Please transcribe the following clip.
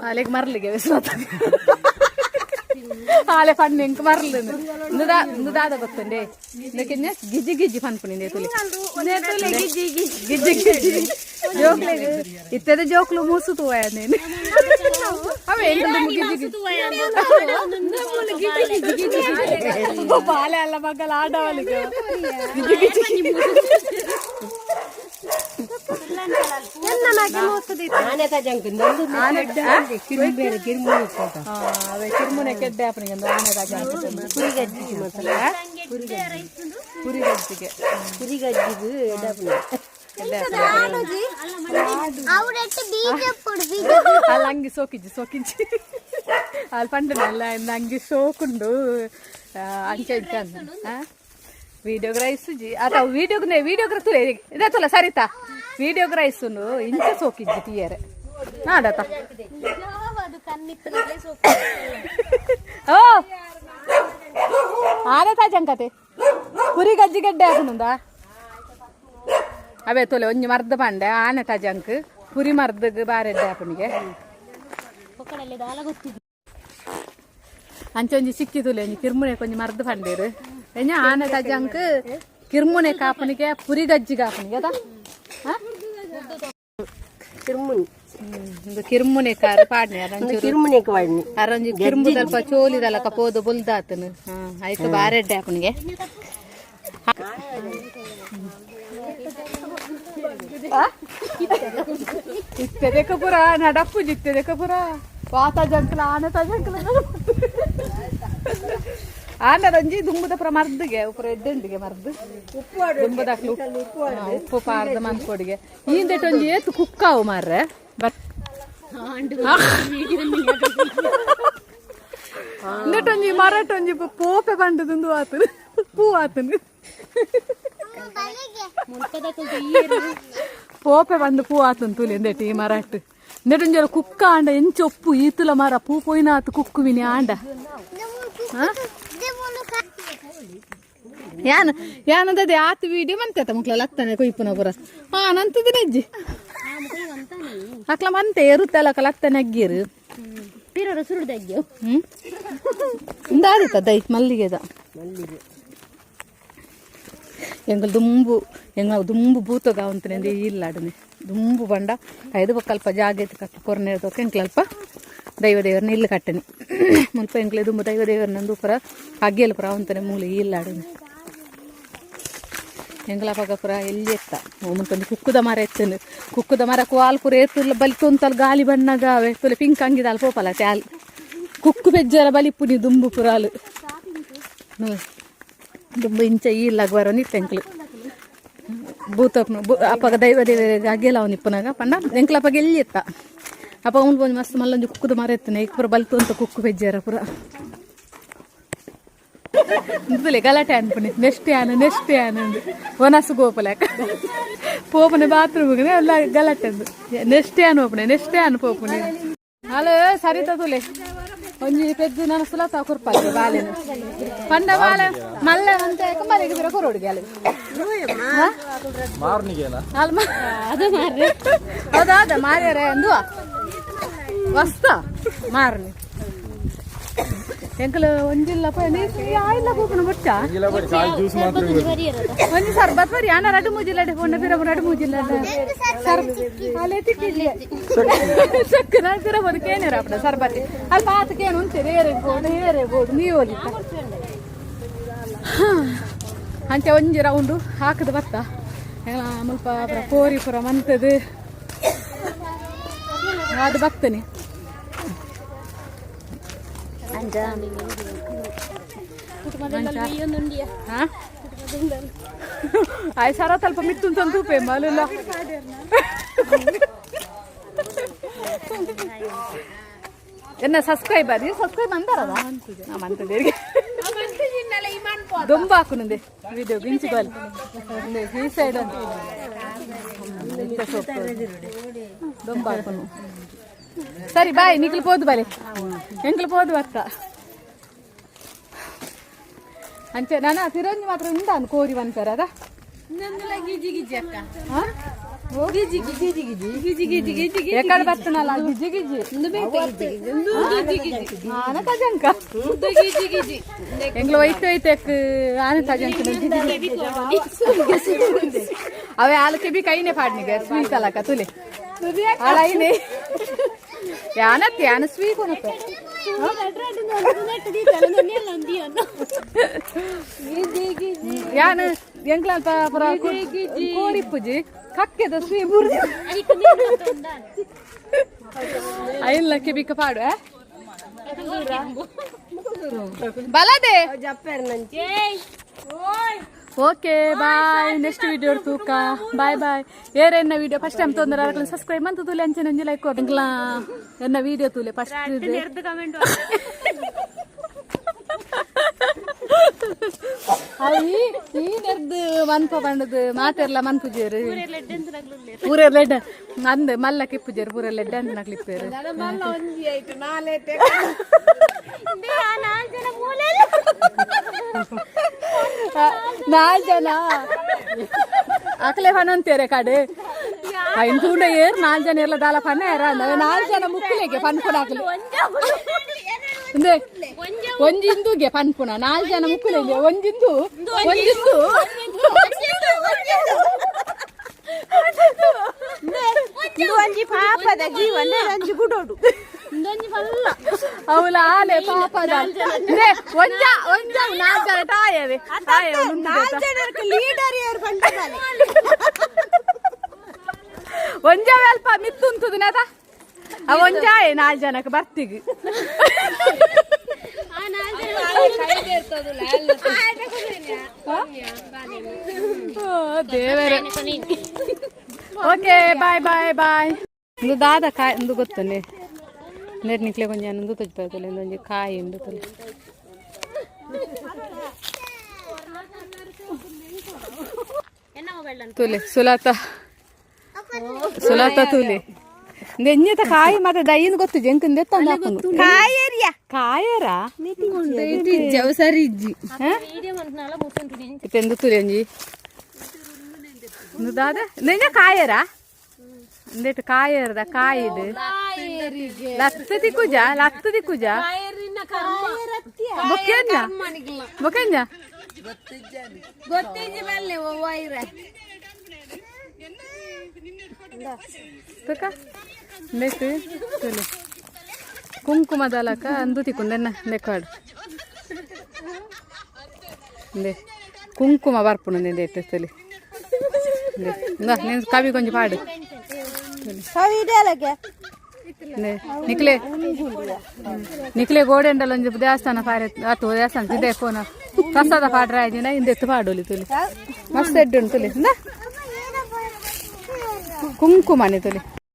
ಆಲೆಗ್ ಮರ್ಲಿಗೆ ವಿಶ್ವನಾಥ ಆಲೆ ಪಣ್ಣೆ ಇಂಕ್ ಮರ್ಲು ಇಂದು ಗೊತ್ತುಂಡೆ ಇಂದಕ್ಕಿನ್ನ ಗಿಜಿ ಗಿಜಿ ಪನ್ಪುನಿ ತುಲಿ ಗಿಜಿ ಗಿಜಿ ಗಿಜಿ ಜೋಕ್ಲೆಗ್ ಇತ್ತೆದ ಜೋಕ್ಲು ಮೂಸು ತೂವಯ ನೀನು ಅವೇ ಗಿಜಿ ಗಿಜಿ ಗಿಜಿ ಗಿಜಿ ಗಿಜಿ ಬಾಲೆ ಅಲ್ಲ ಮಗಲ ಆಡವಲಿಗೆ ಗಿಜಿ ಗಿಜಿ. ಕಿರ್ಮುನೆ ಕೆಡ್ಡೆ ಆಪನಿಗೆ ಒಂದು ಆನೆ ಪುರಿ ಗಜ್ಜಿಗೆ ಅಲ್ಲ ಅಂಗಿ ಸೋಕಿಜ್ಜಿ ಸೋಕಿಜ್ಜಿ ಅಲ್ಲಿ ಪಂಡನಲ್ಲ ಅಂಗಿ ಸೋಕುಂಡು ಅಂಚೆ ಇಂಚ ವಿಡಿಯೋಗ್ರೈಸ್ ಜಿ ಅತ ವಿಡಿಯೋಗ್ನೆ ವಿಡಿಯೋಗ್ರ ತುಲೆ ಇದೇ ಸರಿತಾ ವಿಡಿಯೋಗ್ರೈಸ್ ಇಂಚ ಸೋಕಿಜ್ಜಿ ತೀಯರೆ ನಾಡತ ಓ ಆನೆ ತಾಜಂಕತೆ ಪುರಿ ಗಜ್ಜಿ ಗಡ್ಡೆ ಹಾಕುನುಂದ ಅವೇ ತೊಲೆ ಒಂಜಿ ಮರ್ದ ಪಂಡೆ ಆನೆ ತಾಜಂಕ್ ಪುರಿ ಮರ್ದಗ್ ಬಾರೆಡ್ಡೆ ಆಪುನಿಗೆ ಅಂಚೆ ಒಂಜಿ ಸಿಕ್ಕಿ ತುಲೆ ಒಂಜಿ ಕಿರ್ಮುನೆ ಒಂಜಿ ಮರ್ದ ಪಂಡೇರು ಎಂಜ ಆನೆ ತಾಜಂಕ್ ಕಿರ್ಮುನೆ ಕಾಪನಿಗೆ ಪುರಿ ಗಜ್ಜಿ ಕಾಪನಿಗೆ ಅದ ಕಿರ್ಮುನಿ ಕಿರ್ಮುನೆ ಕಾರು ಪಾಡ್ನೆ ಕಿರ್ಮುನೆಕ್ ವಾಡ್ನಿ ಅರಂಜಿ ಕಿರ್ಮುದಲ್ಪ ಚೋಲಿದಲಕ ಪೋದು ಬುಲ್ದಾತನು ಐಕ್ ಬಾರೆಡ್ಡೆ ಆಪನಿಗೆ ಇತ್ತೆದಕ್ಕೆ ಪುರ ನಡಪ್ಪು ಜಿತ್ತೆದಕ್ಕೆ ಪುರ ವಾತ ಜಂಕಲ ಆನೆ ತ ಜಂಕಲ ಆಂಡರಂಜಿ ದುಂಬುದ ಪುರ ಮರ್ದಿಗೆ ಪುರ ಎಡ್ಡೆಂಡಿಗೆ ಮರ್ದು ದುಂಬುದಾಕ್ಲು ಉಪ್ಪು ಪಾರ್ದ ಮನ್ಕೊಡಿಗೆ ಈಂದೆಟ್ ಒಂಜಿ ಏತು ಕುಕ್ಕಾವು ಮಾರ್ರೆ ಬಟ್ ಇಂದೆಟೊಂಜಿ ಮರಟೊಂಜಿ ಪೋಪೆ ಬಂಡದುಂದು ಆತನು ಪೂ ಆತನು ಪೋಪೆ ಬಂದು ಪೂ ಆತನು ತುಲಿ ಇಂದೆಟ್ ಈ ಮರಟ್ ಇಂದೆಟೊಂಜಿ ಕುಕ್ಕ ಆಂಡ ಎಂಚ ಒಪ್ಪು ಈತುಲ ಮರ ಪೂ ಪೋಯಿನ ಆತು ಕುಕ್ಕುವಿನಿ ಆಂಡ. ಯಾನ್ ಯಾನಂದದೆ ಆತು ವೀಡಿಯೋ ಮಂತೆ ಮುಕ್ಲ ಲತ್ತನೆ ಕೊಯ್ಪುನ ಪುರ ಹಾ ನಂತದ ನೆಜ್ಜಿ ಅಕ್ಲ ಮಂತೆ ಎರುತ್ತಲ್ಲ ಲತ್ತನೆ ಅಗ್ಗಿರು ಹ್ಮ್ ಇಂದಾದಿತ್ತ ದೈ ಮಲ್ಲಿಗೆದ ಎಂಗಲ್ ದುಂಬು ಎಂಗ ದುಂಬು ಭೂತಗ ಅಂತನೆ ಇಲ್ಲ ಅಡನೆ ದುಂಬು ಬಂಡ ಐದು ಬೊಕ್ಕಲ್ಪ ಜಾಗ ಇತ್ತು ಕಟ್ಟ ಕೊರ್ನೆ ಎಂಕ್ಲಲ್ಪ ದೈವ ದೇವರನ್ನ ಇಲ್ಲಿ ಕಟ್ಟನೆ ಮುಲ್ಪ ಎಂಕ್ಲೆ ದುಂಬು ದೈವ ದೇವರನ್ನಂದು ಪುರ ಅಗ್ಗಿಯಲ್ ಪುರ ಅಂತಾನೆ ಮೂಲೆ ಇಲ್ಲ ಅಡನೆ ಎಂಗ್ಲ ಪಗ ಪುರ ಎಲ್ಲಿ ಎತ್ತ ಮುಂತೊಂದು ಕುಕ್ಕುದ ಮರ ಎತ್ತನು ಕುಕ್ಕುದ ಮರ ಕುವಾಲ್ ಪುರ ಏತುಲ್ಲ ಬಲಿ ತೊಂತಲ್ ಗಾಲಿ ಬಣ್ಣಗ ಅವೆ ತುಲೆ ಪಿಂಕ್ ಅಂಗಿದಾಲ್ ಪೋಪಲ ತ್ಯಾಲ್ ಕುಕ್ಕು ಬೆಜ್ಜರ ಬಲಿಪುನಿ ದುಂಬು ಪುರಾಲು ದುಂಬು ಇಂಚ ಇಲ್ಲ ಬರೋನಿ ಎಂಕ್ಲು ಭೂತಪ್ನ ಅಪ್ಪಗ ದೈವ ದೇವ ಅಗ್ಗೆಲ ಅವನು ಇಪ್ಪನಾಗ ಪಂಡ ಎಂಕ್ಲ ಅಪ್ಪಗ ಎಲ್ಲಿ ಎತ್ತ ಅಪ್ಪ ಅವ್ನು ಒಂಜಿ ಮಸ್ತ್ ಮಲ್ಲೊಂಜಿ ಕುಕ್ಕುದ ಮರ ಎತ್ತನೆ ಈಗ ಪೂರ ಬಲ್ತು ಅಂತ ಕುಕ್ಕು ಬೆಜ್ಜಾರ ಪುರ ಇಂತಲೆ ಗಲಾಟೆ ಅನ್ಪುನಿ ನೆಕ್ಸ್ಟ್ ಯಾನ್ ನೆಕ್ಸ್ಟ್ ಯಾನ್ ಅಂದು ವನಸು ಗೋಪುಲೆಕ ಪೋಪನೆ ಬಾತ್ರೂಮ್ ಎಲ್ಲ ಗಲಾಟೆ ಅಂದು ನೆಕ್ಸ್ಟ್ ಯಾನ್ ಓಪನೆ ನೆಕ್ಸ್ಟ್ ಯಾನ್ ಪೋಪುನಿ ಹಲೋ ಸರಿತಾ ತುಲೆ ಒಂಜಿ ಪೆದ್ದು ನಾನು ಸುಲತ ಕೊರ್ಪಾಲೆ ಬಾಲೆನ ಪಂಡ ಬಾಲೆ ಮಲ್ಲೆ ಅಂತ ಮನೆಗೆ ಬಿರ ಕೊರೋಡಿಗೆ ಅಲ್ಲಿ ಅದು ಮಾರ್ರೆ ಹೌದಾ ಮಾರ್ಯಾರೆ ಅಂದು ವಸ್ತ ಮಾರ್ನಿ ಎಂಕಲ್ ಒಂಜಿಲ್ಲಪ್ಪ ಇಲ್ಲ ಪೋಪುನ ಬೊಚ್ಚ ಒಂಜಿ ಸರ್ಬತ್ ಬರಿ ಆನ ರಡು ಮೂಜಿಲ್ಲ ಪೋಂಡ ಪಿರ ರಡು ಮೂಜಿಲ್ಲ ಸರ್ ಅಲೆ ತಿಕ್ಕಿಲ್ಲ ಚಕ್ಕನ ಪಿರ ಬದು ಕೇನೇರ ಅಪ್ಪಡ ಸರ್ಬತ್ತಿ ಅಲ್ಲಿ ಪಾತ ಕೇನು ಉಂಟೆ ಏರೆ ಬೋಡು ಏರೆ ಬೋಡು ನೀವು ಒಲಿತ ಅಂಚೆ ಒಂಜಿ ರೌಂಡು ಹಾಕದ ಬತ್ತ ಮುಲ್ಪ ಪುರ ಕೋರಿ ಪುರ ಮಂತದು ಅದು ಬತ್ತನೆ. ಆಯ್ ಸರ ತಲ್ಪ ಮಿತ್ತುನ್ ತಂತೂಪೆ ಮಲುಲ್ಲ ಎನ್ನ ಸಬ್ಸ್ಕ್ರೈಬ್ ಅದು ಸಬ್ಸ್ಕ್ರೈಬ್ ಅಂತಾರದ ಮಂತದೆ ದೊಂಬ ಹಾಕುನಂದೆ ವಿಡಿಯೋ ಗಿಂಚಿ ಬಲ್ ಈ ಸೈಡ್ ಅಂತ ದೊಂಬ ಹಾಕುನು. ಸರಿ ಬಾಯ್ ನಿಕ್ಲು ಪೋದು ಬಲೆ ಎಂಕ್ಲು ಪೋದು ಬತ್ತ ಅಂಚೆ ನಾನು ತಿರಂಜಿ ಮಾತ್ರ ಉಂಟಾನು ಕೋರಿ ಬಂತಾರೆ ಅದ. ಗಿಜಿ ಗಿಜಿ ಅಕ್ಕ. ಎಕಡೆ ಬರ್ತನಲ್ಲ ಗಿಜಿ ಗಿಜಿ ಆನ ತಜಂಕ ಎಂಗ್ಲ ಒಯ್ತು ಒಯ್ತೆಕ್ ಆನ ತಜಂಕ. ಅವೇ ಆಲಕ್ಕೆ ಬಿ ಕೈನೆ ಪಾಡ್ನಿಗೆ ಸ್ವೀಟ್ ಅಲಕ ತುಲೆ ಅಳೈನೆ ಯಾನತ್ತೆ ಯಾನ ಸ್ವೀಟ್ ಕೊನತ್ತೆ. ಯಾನ ಎಂಕ್ಲ ಪುರ ಕೋರಿಪ್ಪುಜಿ ಕಕ್ಕೆದ ಸ್ವೀ ಬುರ್ದಿ ಐಲ್ಲಕ್ಕೆ ಬಿಕ್ಕ ಪಾಡು ಬಲದೆ. ಜಪ್ಪೇರ್ ನಂಚಿ. Okay, bye. ನೆಕ್ಸ್ಟ್ ವಿಡಿಯೋ ತೂಕ. Bye bye. ಏರೆನ್ನ ವಿಡಿಯೋ ಫಸ್ಟ್ ಟೈಮ್ ತೊಂದರೆ ಅದಕ್ಕೆ ಸಬ್ಸ್ಕ್ರೈಬ್ ಅಂತ ತೂಲೆ, ಅಂಚೆ ನಂಜಿ ಲೈಕ್ ಎಂಕ್ಲ ಎನ್ನ ವಿಡಿಯೋ ತೂಲೆ ಫಸ್ಟ್. ಅವಿ ಈ ನೆರ್ದು ಮನ್ಪ ಬಂಡದು ಮಾತೆರ್ಲ ಮನ್ಪುಜೇರು ಪೂರ ಲೆಡ್ ಅಂದ್ ಮಲ್ಲ ಕಿಪ್ಪುಜೇರು ಪೂರ ಲೆಡ್ ಅಂತ ನಕ್ಲಿಪ್ಪೇರು. ನಾಲ್ ಜನ ಅಕಲೆ ಫನ್ ಅಂತೀರ ಕಡೆ ಐನ್ ತೂಂಡ ಏರ್ ನಾಲ್ ಜನ ಇರ್ಲ ದಾಲ ಫನ್ನ ಏರ ಅಂದ. ನಾಲ್ ಜನ ಮುಕ್ಕುಲೆಗೆ ಪನ್ಪುನ ಹಾಕಲಿ ಇಂದೆ ಒಂಜಿ ಇಂದುಗೆ ಪನ್ಪುನ. ನಾಲ್ ಜನ ಮುಕ್ಕುಲೆಗೆ ಒಂಜಿಂದು ಒಂಜಿಂದು. ಇಂದು ಒಂಜಿ ಪಾಪದ ಜೀವನ ಒಂಜಿ ಗುಡೋಡು. ಅವಳ ಆಲೆ ಪಾಪದ ಇಂದೆ ಒಂಜ ಒಂಜ ನಾಲ್ ಜನ ಟಾಯವೆ ಟಾಯವೆ. ನಾಲ್ ಜನಕ್ಕೆ ಲೀಡರ್ ಯಾರು ಪಂಡದಾನೆ? ಒಂಜವೇ ಅಲ್ಪ ಮಿತ್ತುಂತುದು ನದ ಅವ ಒಂಜಾಯೆ ನಾಲ್ ಜನಕ್ಕೆ ಬರ್ತಿಗ್. ಓ ದೇವರೇ. Okay, bye bye bye. ಇಂದು ದಾದ ಕಾಯಿ ಇಂದು ಗೊತ್ತನೆ ನೆಟ್ ನಿಕ್ಲೆ ಕೊಂಚ ಇಂದು ತೊಜ್ಪಾಯ್ತಲೆ. ಇಂದೊಂಜಿ ಕಾಯಿ ಉಂಡು ತುಲೆ. ತುಲೆ ಸುಲಾತ ಸುಲಾತ ತುಲೆ ಎಂಜೆತ ಕಾಯಿ ಮತ್ತೆ ದೈನ್ ಗೊತ್ತು ಜಂಕನ್ ದೆತ್ತ. ಕಾಯೇರಿಯ. ಕಾಯರ. ಸರಿ ಇಜ್ಜಿ. ಇತ್ತೆಂದು ತುಲೆ ಒಂಜಿ ಇಂದು ದಾದ ನೆಂಜ ಕಾಯರ ಇಂದೆಟ್ ಕಾಯರ್ದ ಕಾಯಿಡು ಲತ್ತು ತಿಕ್ಕುಜ, ಲತ್ತು ತಿಕ್ಕುಜ. ಬೊಕ್ಕೆಂಜ ಬೊಕ್ಕೆಂಜ. ಗೊತ್ತಿಜ್ಜಿ ಬಲ್ಲೆ ವೈರ. ತುಕ ಇಂದೆಟ್ ತುಲೆ ಕುಂಕುಮದಲಕ ಅಂದು ತಿಕ್ಕೊಂಡೆನ್ನ ಇಂದೆಕ್ಕಾಡು ಇಂದೆ ಕುಂಕುಮ ಬರ್ಪುಂಡು ಇಂದೆಟ್ ತುಲೆ ಇಂದೆ. ಇಂದ ನೀನು ಕವಿ ಕೊಂಚ ಪಾಡು. ಕವಿಡಲಗೆ. ಇಂದೆ ನಿಕ್ಲೆ ನಿಕ್ಲೆ ಗೋಡೆಂಡಲ ಒಂಜಿ ದೇವಸ್ಥಾನ ಪಾರೆ ಅತ್ತು ದೇವಸ್ಥಾನ ಇದೆ ಕೋನ ಪ್ರಸಾದ ಪಾಡ್ರ ಆಯ್ದಿನ ಇಂದೆತ್ತು ಪಾಡೋಲಿ ತುಲಿ. ಮಸ್ತ್ ಎಡ್ಡು ಉಂಟು ತುಲಿ. ಇಂದ ಕುಂಕುಮನೆ ತುಲಿ.